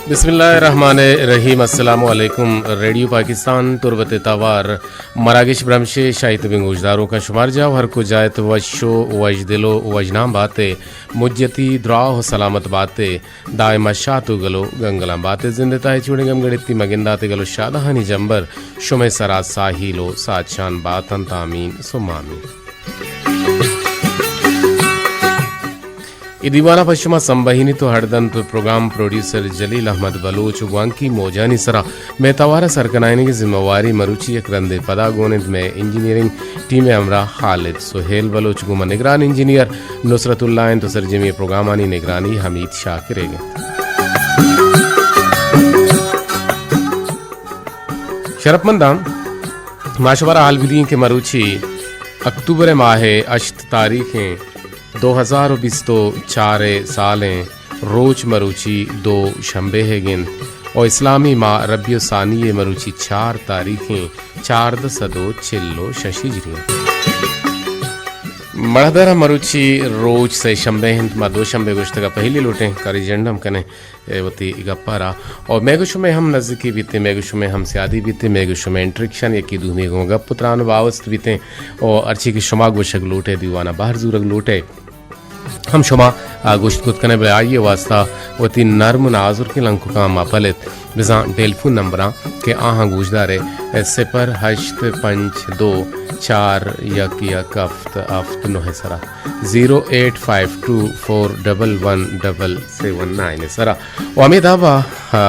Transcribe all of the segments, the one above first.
بسم اللہ الرحمن الرحیم۔ السلام علیکم۔ ریڈیو پاکستان تربت توار مراگش برمشے شاہی تبیں گوشداروکاں شمار جاہ و ہر کجا ات وش و وشدل و وشنام باتے، مجتی دراہ و سلامت باتے، دائم شات و گل و گنگلاں باتے۔ زندتا ہے چوڑیں گم گڑتی مگنداتے گل و شادہانی جمبر شمے سرا ساہیل و ساچان باتنت۔ آمین ثم آمین۔ اے دیوانا پہ شما سمبہینیت و ہڑدنت پروگرام پروڈیوسر جلیل احمد بلوچ و گوانکی موجانی سرا مئے توارا سرکنائینگی ذمہ واری مروچی یک رندے پدا گون انت مئے انجینئرنگ ٹیم ہمراہ خالد سہیل بلوچ، گوما نگران انجینئر نصرت اللہ انت و سرجمی پروگرامانی نگرانی حمید شاکر ایگ انت۔ شرپمنداں، ما شمارا حال بدیں کہ مروچی اکتوبر ماہ ہشت تاریخیں دو ہزار و بیست و چار سالیں روچ مروچی دو شمبے ہے گند و اسلامی ماہ ربیع الثانی مروچی چار تاریخیں چاردہ سد و چل و شش ہجری۔ مڑدر مروچی روچ سے شمبے ہند، ما دو شمبے گوشتگا پہلی لوٹیں کاری جنڈم کنے اے وتی گپا را۔ اور مئے گو شمئے ہم نزدیکی بیتیں، مئے گو شمئے ہم سیادی بیتیں، مئے گو شمئے انٹریکشن یکی دومی گوں گپ و تران و باوست بیتیں۔ اور ہرچی کہ شما گوشگ لوٹے، دیوانا بہر زورگ لوٹے، ہم شما، آ، گوشت کت کنے، بلے آئی واسطہ وتی نرم و نازرکیں لنککاں ما پلت۔ بزاں ٹیلیفون نمبراں کہ آہاں گوشدارے، اے، صفر ہشت پنچ دو چار یک یک ہفت ہفت نو سرا، زیرو ایٹ فائیو ٹو فور ڈبل ون ڈبل سیون نائن سرا۔ و ہمے دابا، آ،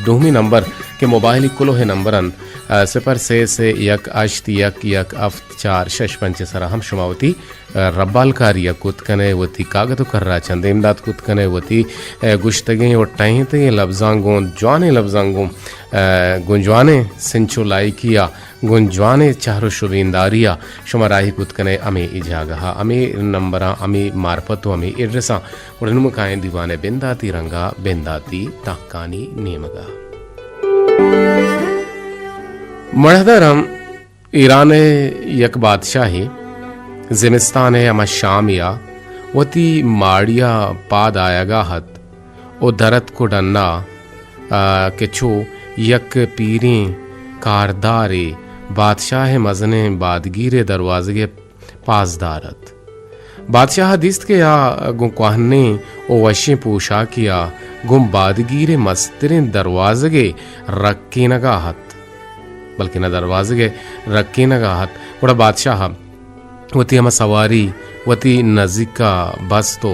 دومی نمبر کہ موبائلی کلوہ نمبر انت، آ، صفر سے سے یک ہشت یک یک ہفت چار شش پنچ سرا ہم شما وتی، آ، ربالکاری ء کت کنے، وتی کاگد و کرا چندے امداد کت کنے، وتی، آ، گوشتگیں و ٹہینتگیں لبزاں گوں جوانیں لبزاں گوں، آ، گوں جوانیں سنچ و لائکی ء گوں جوانیں چہر و شبینداری ء شما راہی کت کنے ہمے اے جاگہ ء، ہمے نمبراں، ہمے مارپت و ہمے ایڈریساں گڑا نوں کائیں دیوان ء بنداتی رنگا، بنداتی تہکانی نیمگا۔ مڑدر ہم ایران ء یک بادشاہے زمستان ء ہما شامے ء وتی ماڑی ء پاد آیگ ء ات و در اتک و ڈن ء، آ، کہ چو یک پیریں کاردارے بادشاہ ء مزنیں بادگیر ء دروازگ ء پاسدار ات۔ بادشاہ ء دیست کہ آ گوں کوہنیں و وشیں پوشاکے ء گوں بادگیر ء مستریں دروازگ ء رکینگ ء ات، بلکنا دروازگ ء رکینگ ء ات۔ گڑا بادشاہ ء وتی ہما سواری وتی نزیک ء بست و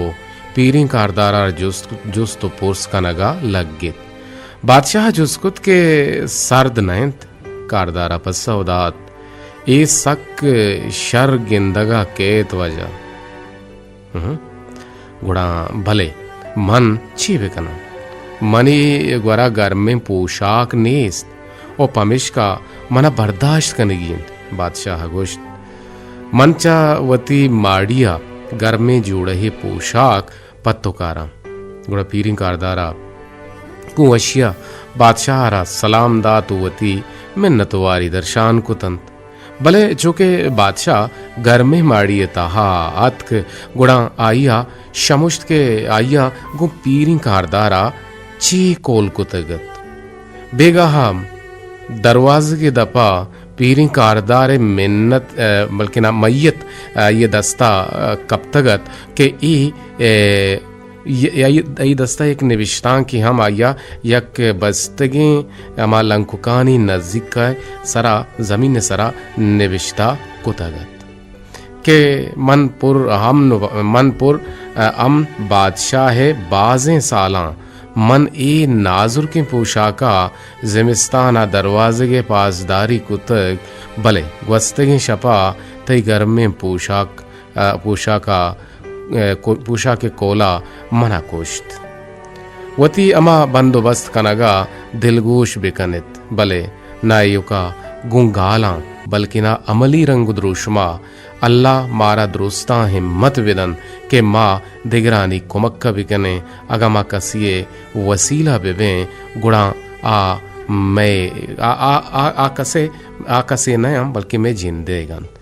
پیریں کاردار ء جست، جست و پرس کنگ ء لگت۔ بادشاہ ء جست کت کہ سرد نہ انت؟ کاردار ء پسو دات، اے سک شر گندگ ء کیت واجہ۔ ہم۔ گڑا بلے من چی بکناں؟ منی گورا گرمیں پوشاک نیست و پمیشکا منا برداشت کنگی انت۔ بادشاہ ء گوشت، من چہ وتی ماڑی ء گرمیں جوڑہے پوشاک پہ تو کاراں۔ گڑا پیریں کاردار ء گوں وشی ء بادشاہ ء را سلام دات و وتی منتواری درشان کت انت۔ بلے چوکہ بادشاہ گرمیں ماڑی ء تہا اتک، گڑا آئی ء شمشت کہ آئی ء گوں پیریں کاردار ء چی کول کتگ ات۔ بیگاہ ء دروازگ ء دپ ء پیریں کاردار ء منت، ء، بلکنا میت، ء، آئی ء دست ء کپتگ ات کہ اے، ء، ی-، آئی، آئی دست ء یک نبشتانکے ہم آئی ء یک بستگیں ہما لنککانی نزیک ء سرا، زمین ء سرا نبشتہ کتگ ات کہ من پر امن و، من پر امن بادشاہ ء بازیں سالاں من اے نازرکیں پوشاک ء زمستان ء دروازگ ء پاسداری کتگ، بلے گوستگیں شپ ء تئی گرمیں پوشاک، ء، پوشاک ء ء، کو-، پوشاک ء کولا منا کشت۔ وتی ہما بندوبست کنگا دلگوش بکنت، بلے نہ ایوکا گوں گالاں، بلکنا عملی رنگ و دروشما اللہ مارا درستاں ہمت بدنت کہ ما دگرانی کمک ء بکنیں۔ اگاں ما کسی ء وسیلہ ببیں، گڑا آ مئے، آ، آ، آ، آ کسے، آ کسے نہ انت، بلکہ مئے جندیگ انت۔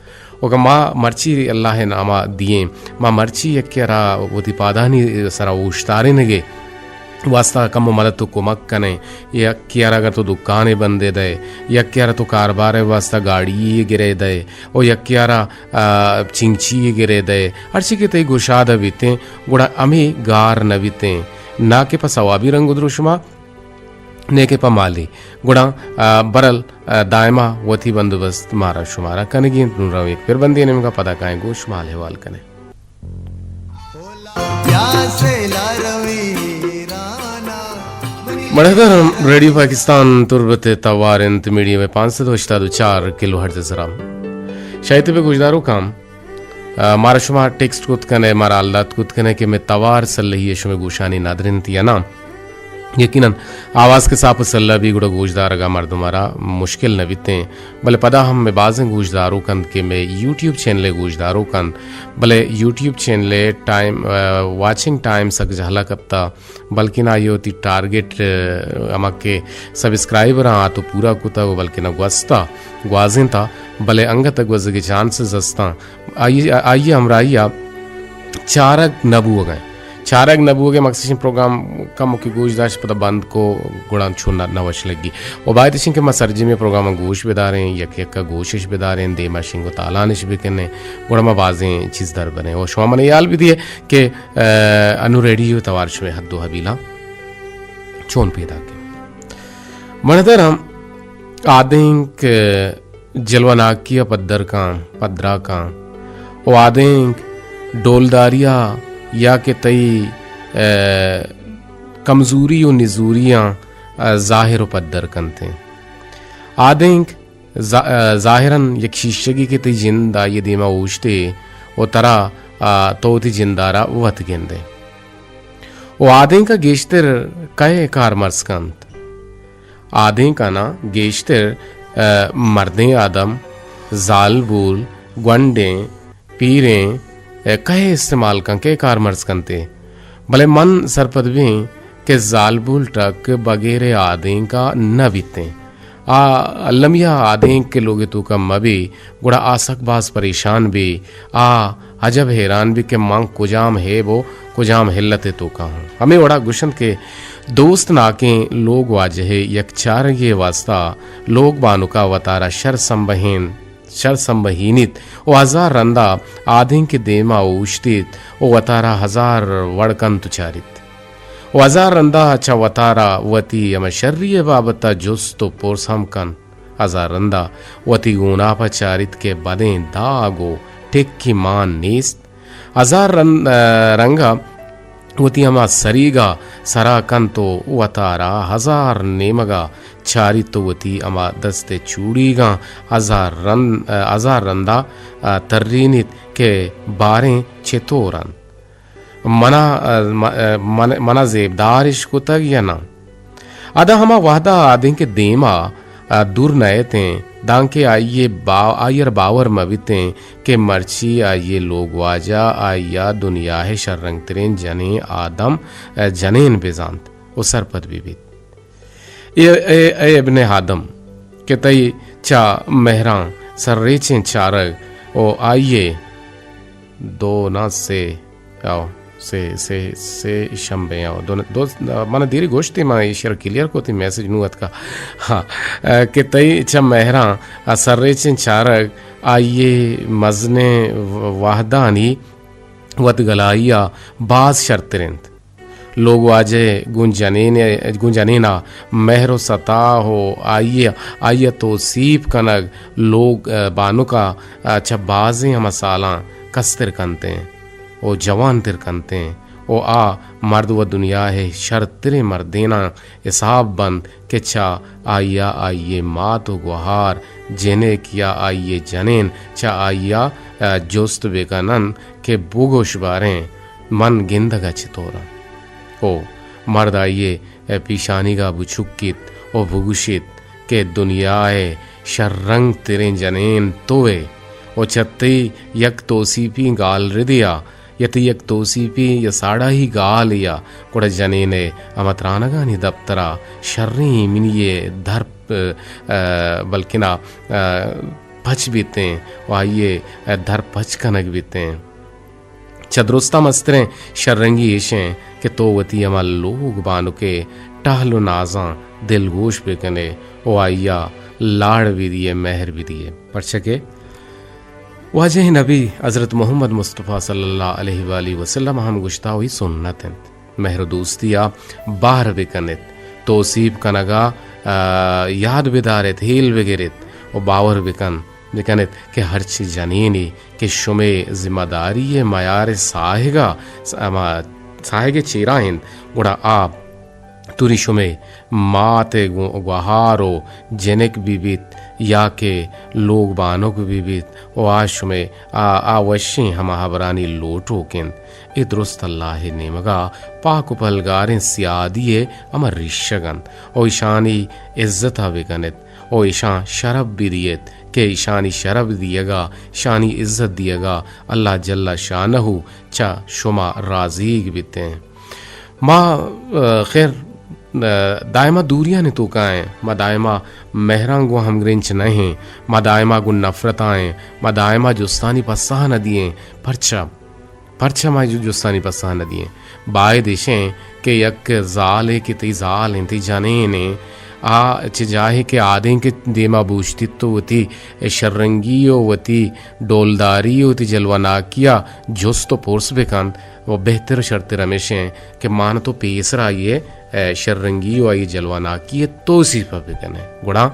و اگاں ما مرچی اللہ ءِ نام ءَ دیئیں، ما مرچی یکے ءَ را وتی پادانی سرا اوشتارینگ ءِ واسطہ کمو مدد و کمک کنیں، یکے ءَ را اگر تو دکانے بندے دئے، یکے ءَ را تو کاربار ءِ واسطہ گاڑی یے گرے دئے، و یکے ءَ را، آ، چنگچی یے گرے دئے، ہرچی کہ تئی گشاد ءَ بیتیں، گڑا ہمے گار نہ بیتیں، نہ کہ پہ ثوابی رنگ و دروشم ءَ، نیکہ پہ مالی۔ گڑا، آ، برل، آ، دائما وتی بندوبست مارا شمارا کنگی انت۔ نوں رویں یک پربندے نیمگا، پدا کائیں گوں شما حال احوال کنیں۔ مڑدر ریڈیو پاکستان تربت توار انت، میڈیم ویو پانچ سد و ہشتاد و چار کلو ہرٹز سرا۔ شاید بہ گوشداروکاں، آ، مارا شما ٹیکسٹ کت کنے، مارا حال دات کت کنے کہ مئے توار سلہی ءَ شمئے گوشانی ندر انت یا ناں؟ یقیناً آواز کہ ساپ و سلہ بی گڑا گوشدارگا مردم ءَ را مشکل نہ بیتیں، بلے پدا ہم مئے بازیں گوشداروک انت کہ مئے یوٹیوب چینل ءِ گوشداروک انت، بلے یوٹیوب چینل ءِ ٹائم، آ، واچنگ ٹائم سک جہلا کپتا، بلکن آئی ءَ وتی ٹارگٹ، آ، ہما کہ سبسکرائبراں آ تو پورا کتگ و بلکن گوستا، گوازینتا، بلے انگت گوزگی چانسز ہستاں۔ آئی، آئی ءِ ہمراہی ءَ چارگ نہ بوگ ءَ انت۔ چارگ نہ بوگ ءَ مقصد اش انت پروگرام کموکے گوش داشت، پدا بند کو، گڑا چون نہ، نہ وش لگی۔ و باید اش انت کہ ما سرجمیں پروگراماں گوش بداریں، یک یک ءَ گوشش بداریں، دیما شنگ و تالانش بکنیں، گڑا ما بازیں چیز در بریں۔ و شما من یال بدیے کہ، آ، انو ریڈیو توار شمئے حد و حبیلاں چون پیداک انت۔ مڑدر ہم آدینک جلوہ ناکی ءَ پدر کاں، پدرا کاں، و آدینک ڈولداری ءَ یا کہ تئی، آ، کمزوری و نزوریاں، آ، ظاہر و پدر کنتیں۔ آدینک ظا-، آ، ظاہراً یک شیشگی کہ تئی جند آئی ءِ دیما اوشتے و ترا، آ، تو وتی جند ءَ را وت گندے۔ و آدینک ءَ گیشتر کئے کارمرز کنت؟ آدینک ءَ ناں گیشتر، آ، مردیں آدم، زالبول، گونڈیں، پیریں، آ، کئے استعمال کنت، کئے کارمرز کنت ئے؟ بلے من سرپد بیں کہ زالبول ٹک بگیر آدینک ءَ نہ بیتیں۔ آ المی ءَ آدینک کہ لوگ ءِ توکا مہ بی، گڑا آ سک باز پریشان بی۔ آ عجب حیران بی کہ من کجام عیب و کجام علت ءِ توکا ہوں۔ ہمے وڑا گوشنت کہ دوست ناکیں لوگ واجہے یک چارگے ءِ واستا لوگ بانکا وتارا شر سمبہین، شر سمبہینیت و ہزار رندا آدینک ءِ دیما اوشتیت و وتارا ہزار وڑ کنت و چاریت۔ و ہزار رندا چہ وتارا وتی ہمے شری ءِ بابت ءَ جست و پرس ہم کنت۔ ہزار رندا وتی گوناپ ءَ چاریت کہ بدیں داگ و ٹکی مان نیست۔ ہزار رن-، آ، رنگا وتی ہما سریگا سرا کنت و وتارا ہزار نیمگا چاریت و وتی ہما دست ءِ چوڑیگاں ہزار رن-، آ، ہزار رندا، آ، ترینیت کہ باریں چتور انت۔ منا، آ، م-، آ، من-، منا زیبدارش کتگ یا نہ؟ ادا ہما وہدا آدینک ءِ دیما، آ، دور نئیتیں، دانکہ آئی ءِ با-، آئی ءَ را باور مہ بیتیں کہ مرچی آئی ءِ لوگ واجہ آئی ءَ دنیا ءِ شررنگ تریں جنیں آدم، آ، جنین بزانت و سرپد بہ بیت۔ اے، اے، اے ابن آدم، کہ تئی چہ مہراں سرریچیں چارگ و آئی ءِ دو نہ سے، او، سے، سے، سے شمبے، او، دو، دو، من دیری گوشتی، من ایشی را کلیئر کو، تئی میسج نو اتکا۔ ہاں، کہ تئی چہ مہراں سرریچیں چارگ آئی ءِ مزنیں وہدانی وتگلائی ءَ باز شرتر انت۔ لوگ واجہ گوں جنین، گوں جنین ءَ مہر و ستاہ و آئی ءَ، آئی ءَ توسیپ کنگ لوگ، آ، بانک ءَ، آ، چہ بازیں ہما سالاں کستر کنتیں و جوانتر کنتیں و آ مرد و دنیا ءِ شرتریں مردیناں حساب بنت کہ چہ آئی ءَ آئی ءِ مات و گوہار، جنک یا آئی ءِ جنین چہ آئی ءَ، آ، جست بہ کن انت کہ بگوش باریں من گندگ ءَ چتور آں؟ او مرد آئی ءِ پیشانیگ ءَ بچکیت و بگوشیت کہ دنیا ءِ شررنگ تریں جنین تو ئے و چہ تئی یک توسیپی گالردے ءَ یا تئی یک توسیپی یا ساڑاہی گالے ءَ گڑا جنین ءِ ہما ترانگانی دپتر ءَ شریں ایمنی ءِ درپ، آ، بلکنا، آ، پچ بیتیں و آئی ء در پچ کنگ بیتیں۔ چہ درستاں مستریں شررنگی ایش انت کہ تو وتی ہما لوگ بانک ء ٹہل و نازاں دلگوش بہ کن ئے و آئی ء لاڑ بہ دیئے، مہر بہ دیئے۔ پرچا کہ واجہ نبی حضرت محمد مصطفی صلی اللہ علیہ وآلہ وسلم ہم گوشتا، وہی سنت انت۔ مہر و دوستی ء بہر بہ کن ات، توسیپ کنگ ء، آ، یاد بہ دار ات، ہیل بہ گر ات و باور بہ کن، بہ کن ات کہ ہرچ جنینے کہ شمئے ذمہ داری ء میار ء ساہگ ء، ہما ساہگ ء چیرا انت، گڑا آ توری شمئے مات ء گو-، گوہار و جنک بہ بیت یا کہ لوگ بانک بہ بیت و آ شمئے آ، آ وشیں ہما ہبرانی لوٹوک انت۔ اے درست اللہ ء نیمگا پاک و پلگاریں سیادی ء ہما ریشگ انت و ایشانی عزت ء بہ کن ات و ایشاں شرپ بہ دیت کہ ایشانی شرپ دیگا، ایشانی عزت دیگا اللہ جل شانہ چہ شما رازیگ بیتیں۔ ما، آ، خیر، آ، دائما دوریانی توکا ایں، ما دائما مہراں گوں ہمگرنچ نہ ایں، ما دائما گوں نفرتا ایں، ما دائما جستانی پسہ نہ دییں۔ پرچا؟ پرچا ما جو جستانی پسہ نہ دییں؟ باید ایشیں کہ یک زالے کہ تئی زال انت، تئی جنین انت، آ چہ جاہے کہ آدینک دیما بوشتیت تو وتی شررنگی و وتی ڈولداری و وتی جلوہ ناکیا جست و پرس بہ کنت، و بہتر و شرتر ہمیش انت کہ مان تو پیسر آئی ء، اے، شررنگی و آئی ء جلوہ ناکی ء توسیپ ء بہ کن ئے۔ گڑا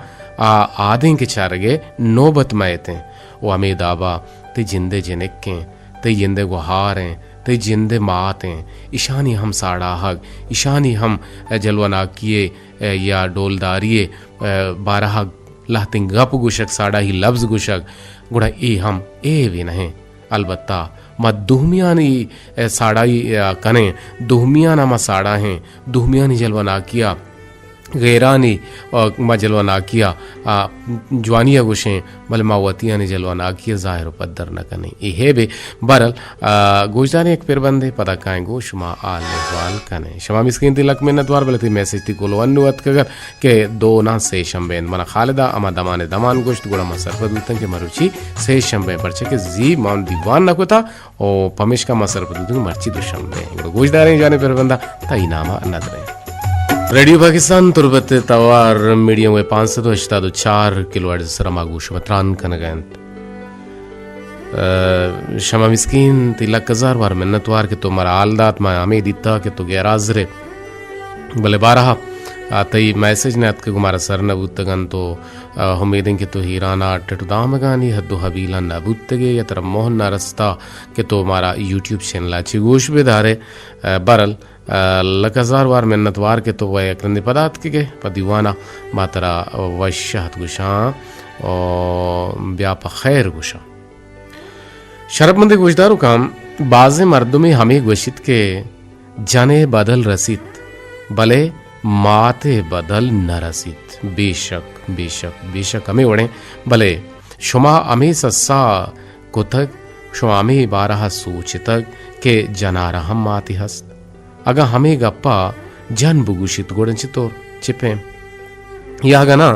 آ آدینک چارگ ء نوبت مہ اتیں و ہمے دابا تئی جند ء جنک انت، تئی جند ء گوہار انت، تئی جند ء مات انت، ایشانی ہم ساڑاہگ، ایشانی ہم، اے، جلوہ ناکی ء، اے، یا ڈولداری ء، اے، بارہا لہتیں گپ گوشگ، ساڑاہی لبز گوشگ، گڑا اے ہم عیبے نہ انت۔ البتہ ما دومیانی، اے، ساڑائی، اے، کنیں، دومیانا ما ساڑاہیں، دومیانی جلوہ ناکیا غیرانی، آ، ما جلوہ ناکیا، آ، جوانیا گوشیں، بلے ما وتیانی جلوہ ناکیا ظاہر و پدر نہ کنیں۔ اے عیبے۔ بہرحال، آ، گوشداریں یک پربندے پدا کائیں گوں شما حال احوال کنیں۔ شما مسکین تئی لک منتوار، بلے تئی میسج تئی کلو انو اتکگ ات کہ دو نہ سے شنبے انت۔ منا خالدا ہما دمان دمان گوشت، گڑا ما سرپد بوتن کہ مروچی سے شنبے، پرچہ کہ زی ما دیوان نہ کتا و پمیشکا ما سرپد بوتن مرچی دو شنبے۔ گڑا گوشداریں جانے پربندا تئی ناما ندریں۔ ریڈیو پاکستان تربت توار میڈیم ویو پانچ سد و ہشتاد و چار کلو ہرٹز سرا ما گوش و تران کنگا انت۔ ء، شما مسکین تئی لک ہزار وار منتوار کہ تو مارا حال دات، ما ہمے دیتا کہ تو گیر حاضر ئے۔ بلے بارہا، آ، تئی میسج نہ اتکگ و مارا سر نہ بوتگ انت و، آ، امیدیں کہ تو ہیران ء ٹٹ و دامگانی حد و حبیلاں نہ بوتگ ئے یا ترا موہ نہ رستا کہ تو مارا یوٹیوب چینل ء چہ گوش بدار ئے۔ ء، بہرحال، ء، لک ہزار وار منتوار کہ تو وَ یک رندے پدا اتکگ ئے پہ دیوان ء، ما ترا وش ات گوشاں و بیا پہ خیر گوشاں۔ شرپمندیں گوشداروکاں، بازیں مردمے ہمے گوشیت کہ جن ء بدل رسیت، بلے مات ء بدل نہ رسیت۔ بے شک، بے شک، بے شک ہمے وڑیں، بلے شما ہمے سسا کتگ، شما ہمے بارہ ء سوچتگ کہ جنارا ہم ماتے ہست؟ اگاں ہمے گپ ء جن بگوشیت، گڑا چتور؟ چہ پیم؟ یا اگاں ناں،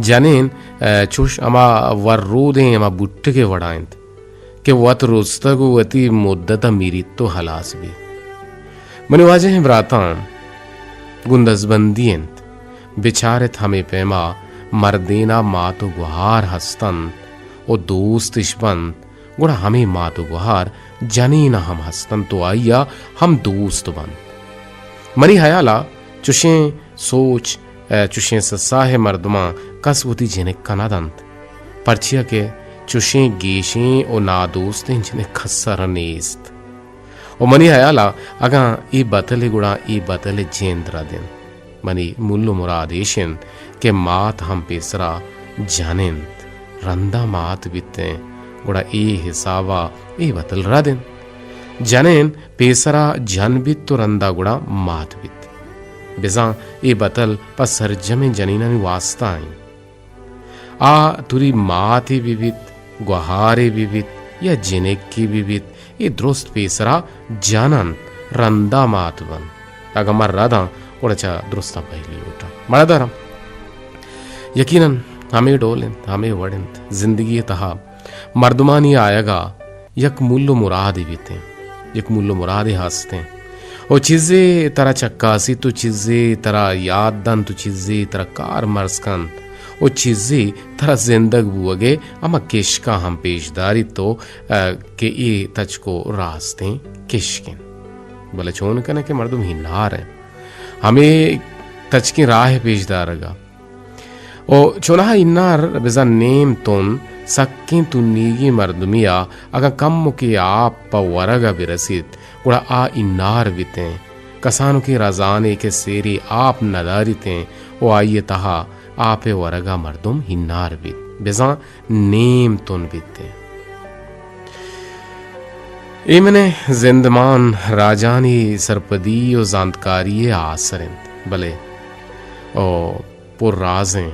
جنین، ء، چوش ہما ور رودیں ہما بوٹگ ء وڑا انت کہ وت رستگ و وتی مدت ء میریت و ہلاس بیت۔ منی واجہیں براتاں، گوں دزبندی انت، بچار ات ہمے پیما مردینا مات و گہار ہست انت و دوست اش بنت، گڑا ہمے مات و گہار جنین ء ہم ہست انت و آئی ء ہم دوست بنت۔ منی ہیال ء چشیں سوچ، ء، چشیں سساہ ء مردماں کس وتی جنک ء نہ دنت، پرچیا کہ چشیں گیشیں و نادوستیں جنک کس ء را نیست۔ و منی ہیال ء اگاں اے بتل ء گڑا اے بتل ء جند رد انت۔ منی مول و مراد ایش انت کہ مات ہم پیسرا جن انت، رندا مات بیت انت، گڑا اے حسابا اے بتل رد انت۔ جنین پیسرا جن بیت و رندا گڑا مات بیت۔ بزاں اے بتل پہ سرجمیں جنینانی واستا انت۔ آ توری ماتے بہ بیت، گوہارے بہ بیت یا جنکے بہ بیت، اے درست پیسرا جن انت، رندا مات بنت۔ اگاں من رداں، گڑا چہ درستاں پہلی لوٹاں۔ مڑداراں، یقیناً ہمے ڈول انت، ہمے وڑ انت۔ زندگی ءِ تہا مردمانی آیگ ءَ یک مول ءُ مرادے بیت انت، یک مول ءُ مرادے ہست انت۔ او چیزے ترا چکاسیت، او چیزے ترا یات دنت، او چیزے ترا کار مرز کنت، او چیزے ترا زندگ بوگ ءِ ہما کشک ءَ ہم پیش داریت، تو، ءَ، کہ اے تچک ءُ راستیں کشک انت۔ بلے چون کنئے کہ مردم ہینار انت ہمے تچکیں راہ ءِ پیش دارگ ءَ۔ او چوناہا ہینار بزاں نیم تن سکیں تنیگیں مردمے ءَ اگاں کمکے آپ پہ ورگ ءَ بہ رسیت، گڑا آ ہینار بیت انت۔ کسانکیں رزانے کہ سیرے آپ نہ داریت انت ءُ آئی ءِ تہا آپ ءِ ورگ ءَ مردم ہینار بیت، بزاں نیم تن بیت انت۔ اے من ءِ زندمان راجانی سرپدی ءُ زانتکاری ءِ آسر انت، بلے او پر رازیں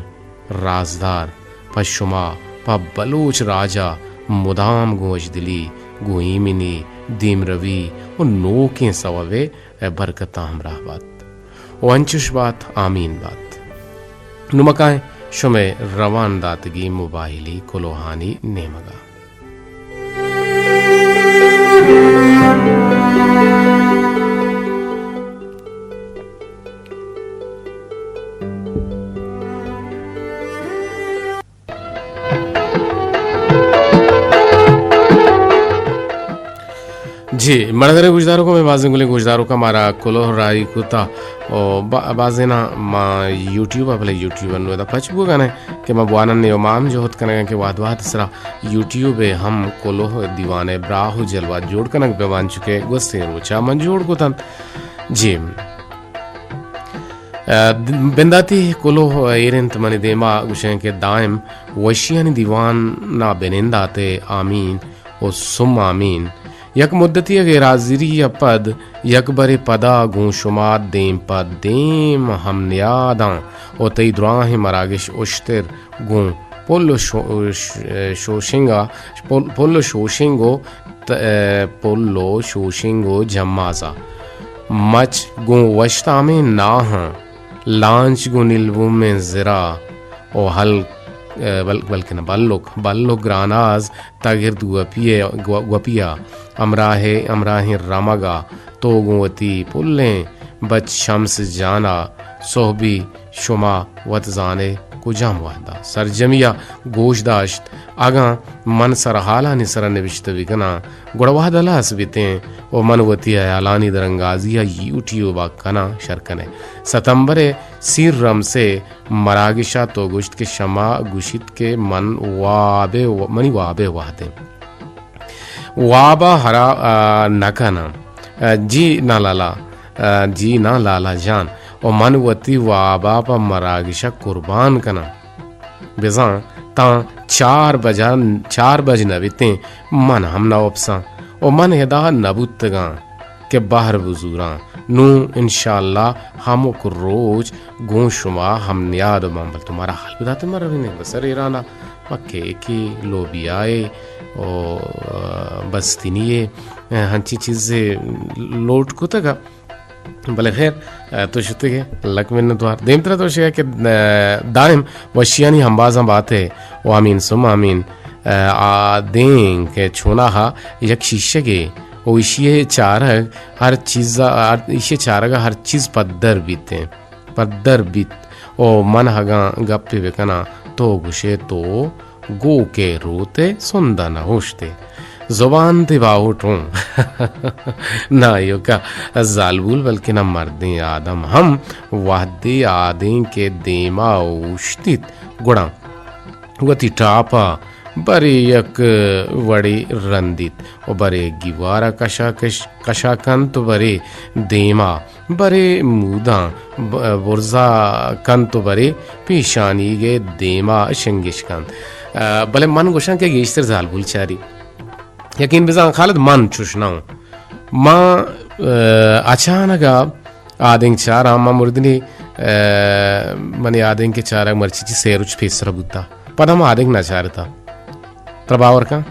رازدار پہ شما، پہ بلوچ راج ءَ مدام گوں وشدلی، گوں ایمنی، دیمروی ءُ نوکیں سوب ءِ برکتاں ہمراہ بات۔ ءُ انچش بات، آمین بات۔ نوں ما کائیں شمئے روان داتگیں موبائلی کلوہانی نیمگ ءَ۔ جی، مڑدریں گوشداروکاں، مئے بازیں گلیں گوشداروکاں مارا کلوہ راہی کتا۔ او با-، بازینا ما یوٹیوب ءَ، بلے یوٹیوب ءَ نوں ادا پچ بوگا نہ کہ ما بوانن ءُ ما ہم جہد کنگا کہ وہد وہد سرا یوٹیوب ءَ ہم کلوہ دیوان ءِ براہ ءُ جلوہ جوڑ کنگ بہ بنت، چونکہ گوستیں روچا من جوڑ کتنت۔ جی۔ ءَ، بنداتی کلوہ ایر انت منی دیما، گوشیں کہ دائم وشیانی دیوان ءَ بنندات ئے، آمین ءُ سم آمین۔ یک مدتی ءَ غیر حاضری ءَ پد یک برے پدا گوں شما دیم پہ دیم ہم نیاداں ءُ تئی دراہیں مراگش اشتر گوں پل ءُ شو-، ش-، شوشنگ ءَ، پل، پل ءُ شوشنگ ءُ ت-، ءَ، پل ءُ شوشنگ ءُ جماز ءَ مچ گوں وشتامیں ناہاں، لانچ گوں نیلبومیں زرا ءُ ہل-، ءَ، بل-، بلکن بلک، بلک گراناز تگرد گوپی ءَ، گو-، گوپی ءَ ہمراہ، ہمراہیں رمگ ءَ تو گوں وتی پلیں بچ شمس جان ءَ سہبی شما وت زان ئے کجام وہد ءَ۔ سرجمی ءَ گوش داشت، اگاں من سرحالانی سرا نبشتہ بہ کناں، گڑا وہد ہلاس بیتیں ءُ من وتی ہیالانی درانگازی ءَ یوٹیوب ءَ کناں، شر کن ئے۔ ستمبر ءِ سی رمس ءِ مراگش ءَ تو گوشت کہ شما گوشیت کہ من واب ءِ و-، منی واب ءِ وہد انت۔ واب ءَ ہرا، آ، نہ کناں۔ آ، جی نا لالا، آ، جی نا لالا جان، ءُ من وتی واب ءَ پہ مراگش ءَ قربان کناں۔ بزاں تاں چار بجا، چار بج نہ بیتیں، من ہم نہ وپساں ءُ من ادا نہ بوتگاں کہ بہر بزوراں۔ نوں انشاءاللہ ہمک روچ گوں شما ہم نیاد باں، بل تو مارا حال بدات، ما روینیں بسر ایران ءَ۔ ما کیکے، لوبیائے ءُ بستنی ءَ ہنچیں چیزے لوٹ کتگ ءَ۔ بلے خیر، تو شتگ ئے، لک منت وار۔ دیمترا تو شیا کہ دائم وشیانی ہمبازاں بات ئے ءُ آمین ثم آمین۔ آ دیں کہ چوناہا یک شیشگے ءُ ایشی ءِ چارگ ہر چیز ءَ، ہر، ایشی ءِ چارگ ءَ ہر چیز پدر بیت ایں۔ پدر بیت ءُ من اگاں گپے بہ کناں، تو گوش ئے تو گوک ءَ روت ئے، سند ءَ نہ اوشت ئے۔ زبان تئی باہوٹ اوں۔ نہ ایوکا زالبول، بلکنا مردیں آدم ہم وہدے آدینک ءِ دیما اوشتیت، گڑا وتی ٹاپ ءَ برے یک وڑے رندیت ءُ برے گیوار ءَ کشا کش-، کشا کنت ءُ برے دیما، برے موداں ب-، برزا کنت ءُ برے پیشانیگ ءِ دیما شنگش کنت۔ آ، بلے من گوشاں کہ گیشتر زالبول چاری۔ یقین بزان خالد، من چوش نہ اوں۔ ما، آ، اچانک ءَ آدینک چاراں، ما مردنی، آ، منی آدینک ءِ چارگ مرچی چی سے روچ پیسر بوتا۔ پدا ما آدینک نہ چارتا۔ ترا باور کن؟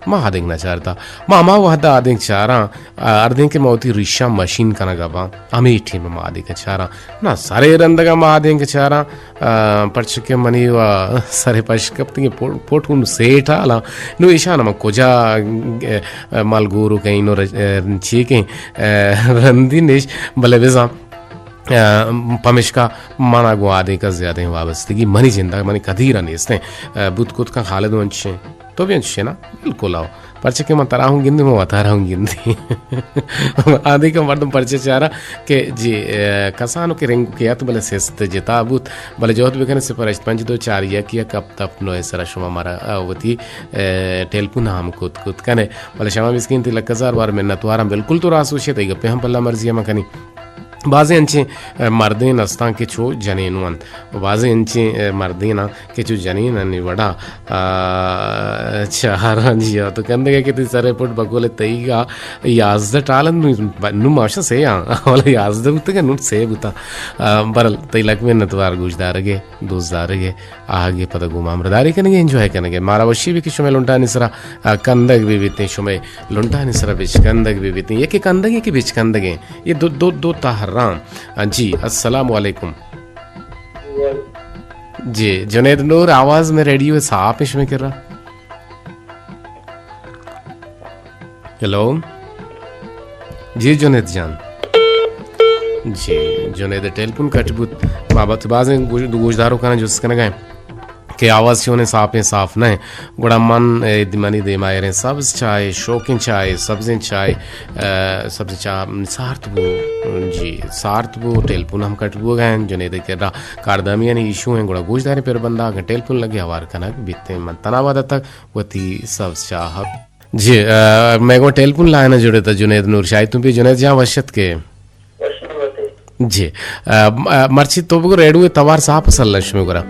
ما آدینک نہ چارتا۔ ما ہما وہدا آدینک چاراں، آ، ہردیں کہ ما وتی ریشاں مشین کنگا باں، ہمے ٹیم ما آدینک چاراں۔ نہ سرے رندگا ما آدینک چاراں، آ، پرچہ کہ منی و سرے پش کپتگیں پو-، پوٹون سیٹ حالاں۔ نو ایشان من کجا، آ، مال گورو کہیں نو رج-، آ، چی کہیں، آ، رندی نیش، بلے بزاں۔ آ، پمیشکا منا گوں آدینک ء زیادیں وابستگی منی جند ء منی قدیر ء نیست انت۔ آ، بوت کت کن خالد انچیں، تو بھی انچیں نا؟ بالکل آؤ۔ پرچہ کہ من ترا ہوں گندی، من وتارا ہوں گندی۔ آدینک ء مردم پرچہ چارا کہ جی، آ، کسانو کہ رنگ کہ ات بلے سست جتا بوت، بلے جہد بکنے صفر ہشت پنچ دو چار یک یک ہپت ہپت نو سرا شما مارا، آ، وتی، آ، ٹیلیفون ہم کت کت کنے۔ بلے شما مسکین تی لک ہزار بار منتواراں، بالکل تو راست گوشے، تئی گپے ہم پلا مرضی ہم کنی۔ بازیں انچیں، آ، مردین استاں کہ چو جنین انت و بازیں انچیں، آ، مردیناں کہ چو جنینانی وڑا، آ، چاراں جی۔ تو کندگے کہ تئی سرے پٹ بکول تئیگا یازدہ ٹال انت، نو، نو ماشا سے آں، اولا یازدہ بوتگا، نو سے بوتاں۔ آ، برل تئی لک منتوار گوشدارگے، دوست دارگے، آہگے پدا گوما ہمراہداری کنگے، انجوائے کنگے۔ مارا وشی بی کہ شمے لنٹانی سرا، آ، کندگ بی بیتیں، شمے لنٹانی سرا بچکندگ بی بیتیں۔ یکے کندگیں، یکے بچکندگیں۔ یہ دو، دو، دو تہراں۔ آ، جی، السلام علیکم۔ جی، جنید نور، آواز میں ریڈیو صاف ہے شمے کرا؟ ہیلو۔ جی جنید جان۔ جی، جنید ٹیلیفون کٹ بوت۔ بابت بازیں گوش-، گوشداروکاں جست کنگا ایں کہ آواز چونیں صاف ایں، صاف نہ ایں۔ گڑا من، اے، منی دیما ایریں سبز چائے، شوکیں چائے، سبزیں چائے، اے، سبزیں چاہ سارت بو، جی، سارت بو، ٹیلیفون ہم کٹ بوگا ایں، جنید کرا کاردامیانی ایشو ایں، گڑا گوشداریں پر بندہ اگاں ٹیلیفون لگے ہوار کنگ بیتیں۔ من تنا وعدہ تک وتی سبز چاہ۔ جی، آ، مئے گوں ٹیلیفون لائن ء جڑتا جنید نور شاہی، تم بھی جنید جان وش اتکے۔ جی، آ، م-، آ، مرچی تو بگو ریڈیو توار صاف اصل لش میں گرا۔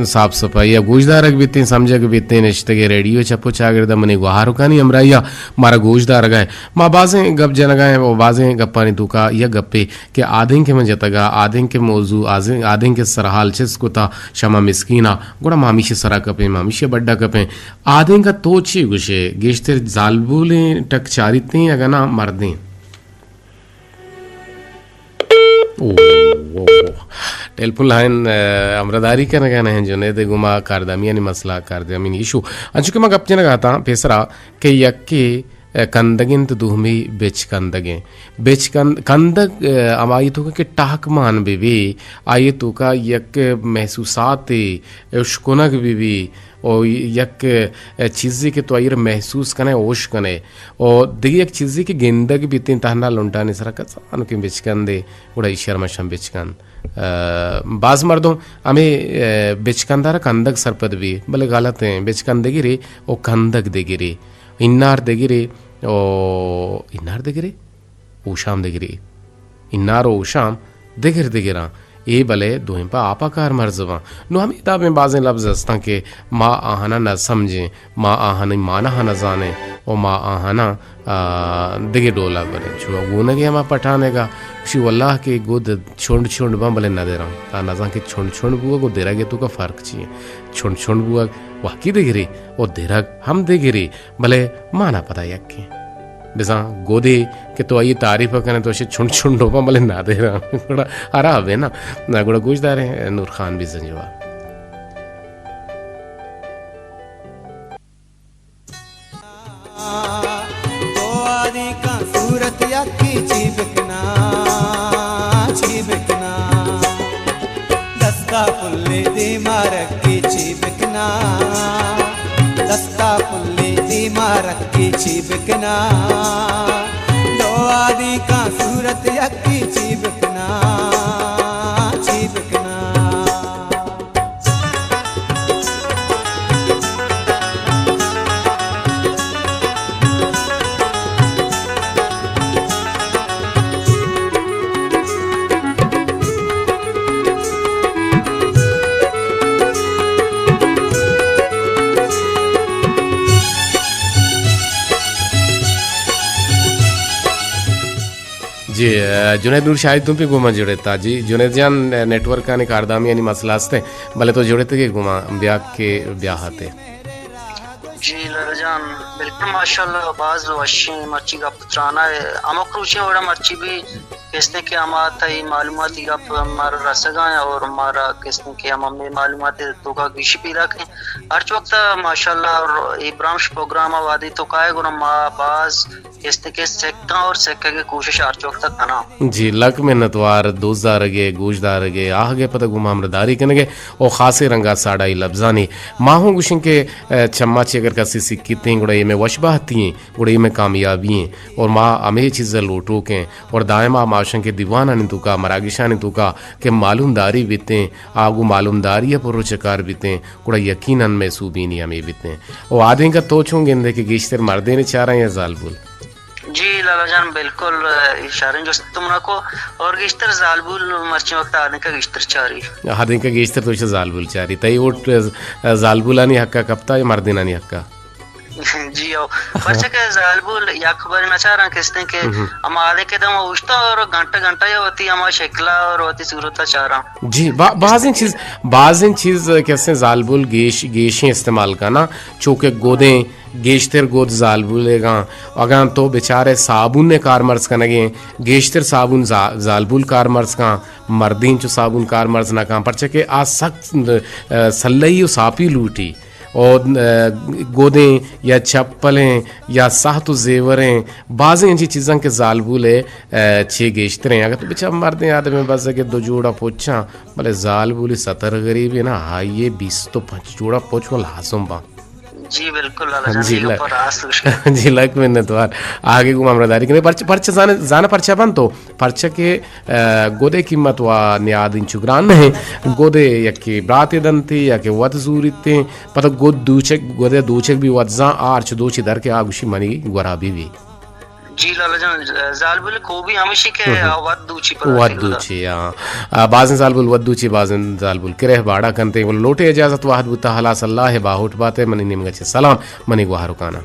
صاف صفائی ء گوشدارگ بیتیں، سمجھگ بیتیں، نشتگے ریڈیو چپ و چاگرد منی گوہارکانی ہمراہی ء مارا گوشدارگ ء۔ ما بازیں گپ جنگ ء و بازیں گپانی توکا یک گپے کہ آدینک من جتگا، آدینک موضوع، آدینک سرحال چست کتا شما مسکینا، گڑا ما ہمیشی سرا کپیں، ما ہمیشی بڈا کپیں۔ آدینک تو چی گوشے؟ گیشتر زالبولیں ٹک چاریتیں اگاں نا مردیں؟ او، او، او۔ ٹیلیفون لائن، آ، ہمراہداری کنگا نہ ہیں جنید گما کاردامیانی مسئلہ، کاردامیانی ایشو۔ انچو کہ ما گپ جنگا اتاں پیسرا کہ یکے کندگ انت، دومی بچکندگ انت۔ بچکند-، کندگ، آ، ہمائی توکا کہ ٹہک مان بہ بی، آئی توکا یک محسوساتے اشکنگ بہ بی، او یک چیزے کہ تو آئی را محسوس کنے، ہوش کنے، او دگہ یک چیزے کہ گندگ بیتیں تہنا لنٹانی سرا کسانکیں بچکندے، گڑا ایشی ء را ما شم بچکند۔ آ، باز مردم ہمے، آ، بچکند ء را کندگ سرپد بی، بلے غلط ایں، بچکند دگرے او کندگ دگرے۔ انار دگرے او، انار دگرے؟ اوشام دگرے۔ انار و اوشام دگر دگراں۔ اے بلے دوئیں پہ آپا کارمرز باں۔ نو ہمے دابیں بازیں لبز ہستاں کہ ما آہانا نہ سمجھیں، ما آہانی معنی نہ زانیں و ما آہانا، آ، دگہ ڈولا بریں۔ چو گونگے ہما پٹھانگا، گوشی واللہ کہ گد چنڈ چنڈ باں بلے نہ دراں۔ تا نزاں کہ چنڈ چنڈ بوگ و درگ توکا فرق چی ایں۔ چنڈ چنڈ بوگ واقعی دگرے و درگ ہم دگرے۔ بلے مانا پدا یکیں۔ بزاں گودے کہ تو آئی تعریف کنے تو چنڈ چنڈ ڈوباں بلے نادیراں۔ گڑا حراب ہے نا۔ نا گڑا گوش داریں نور خان بزنجو ء۔ تو آدینکاں صورت یکی چی بکنا، چی بکنا۔ دستا پلے دیما رکھی چی بکنا، دستا پلے دیما رکھی چی بکنا۔ دو آدینکاں صورت یکی چی بکنا، چی بکنا۔ جی، آ، جنید نور شاہد تم پہ گوما جڑتا۔ جی، جنید جان، آ، نیٹ ورک آنی کاردامی آنی مسئلہ ہستے، بلے تو جڑتے کہ گوما بیا کہ بیا ہتے۔ جی لالا جان، بالکل ماشاءاللہ، باز وشیں مرچی گپ ترانا ہے۔ ہمک روچیں وڑا مرچی بھی کستیں کہ ہما تئی معلوماتی گپ مارا رسگاں اور مارا کستیں کہ ہم ہمے معلومات توکا گیشی پیدا کیں۔ ہرچ وقت ماشاءاللہ اور اے برامش پروگرام وادی تو کائے گنا ما باز کستیں کہ سکاں اور سکگے کوشش ہرچ وقت کناں۔ جی، لک منتوار دوست دارگے، گوش دارگے، آہگے پتہ گوں ہمراہداری کنگے او خاصیں رنگا ساڑائی لبزانی۔ ما ہوں گوشیں کہ، اے، چما چی اگر کسی سکیتیں گڑا اے میں وش بہتی ہیں، گڑا اے میں کامیابی ہیں۔ اور ما ہمے چیز لوٹوکیں اور دائما ما شنگ کہ دیوانانی توکا، مراگشانی توکا کہ معلومداری بیتیں، آ گوں معلومداری پر روچ کار بیتیں، گڑا یقیناً میں سوبینی ہمے بیتیں۔ او آدینکا تو چون گندے کہ گیشتر مردین چاراں یا زالبول؟ جی لالا جان، بالکل، اے شریں جست تو منا کو، اور گیشتر زالبول مرچی وقت آدینکا گیشتر چاری۔ آدینکا گیشتر تو زالبول چاری۔ تئی ووٹ، اے، زالبولانی حقا کپتا یا مردینانی حقا؟ جی او، پرچہ کہ زالبول یک بار نہ چاراں کستیں کہ ہم آدینکا دم اوشتا اور گھنٹہ گھنٹہ یا وتی ہما شکلا اور وتی صورتا چاراں۔ جی، با-، بازیں چیز، بازیں چیز کستیں زالبول گیش، گیشیں استعمال کنا، چونکہ گودیں گیشتر گود زالبولے گاں۔ اگاں تو بچارے صابون نے کارمرز کنگیں، گیشتر صابون زا-، زالبول کارمرز کاں، مردین چو صابون کارمرز نہ کاں، پرچہ کہ آ سخت، اے، سلئی و ساپی لوٹی۔ او، اے، گودیں یا چپلیں یا ساہت و زیوریں، بازیں انچی چیزاں کہ زالبولے، اے، چے گیشتریں۔ اگر تو بچار مردیں آدمے بزگے دو جوڑا پوچاں، بلے زالبولی ستر غریبی نا، آئیے بیست و پنچ جوڑا پوچ و لازم باں۔ جی بالکل لالا جان، جی اے لک، گپ راست گوشت۔ جی لک منتوار۔ آگے گوں ہمراہداری کنے۔ پرچہ، پرچہ زانے، زانے پرچہ بنت تو؟ پرچہ کہ، اے، گودے قیمت وا نیاد انچو گران نہ ہیں۔ گودے یکے براتے دنتے یا کہ وت زوریتے، پتہ گود دوچک، گودے دوچک بھی وت زان، آرچ دوچی در کے آ گوشی منی گورا بی بی۔ جی لالا جان، زالبول خوبی ہمیشی کہ وت دوچی پر وت دوچی، ہاں۔ آ، بازیں زالبول وت دوچی، بازیں زالبول کرہ باڑا کنتے۔ لوٹے اجازت، وہد بوتا، ہلاس اللہ باہوٹ باتے، منی نیمگا چہ سلام، منی گوہارکانا۔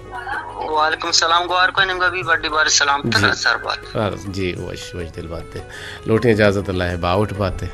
وعلیکم السلام، گوہارکو نیمگا بھی بڑی بار سلام، جی۔ ترا سر بات۔ ہاں، جی، وش، وش دل باتے۔ لوٹے اجازت، اللہ باہوٹ باتے۔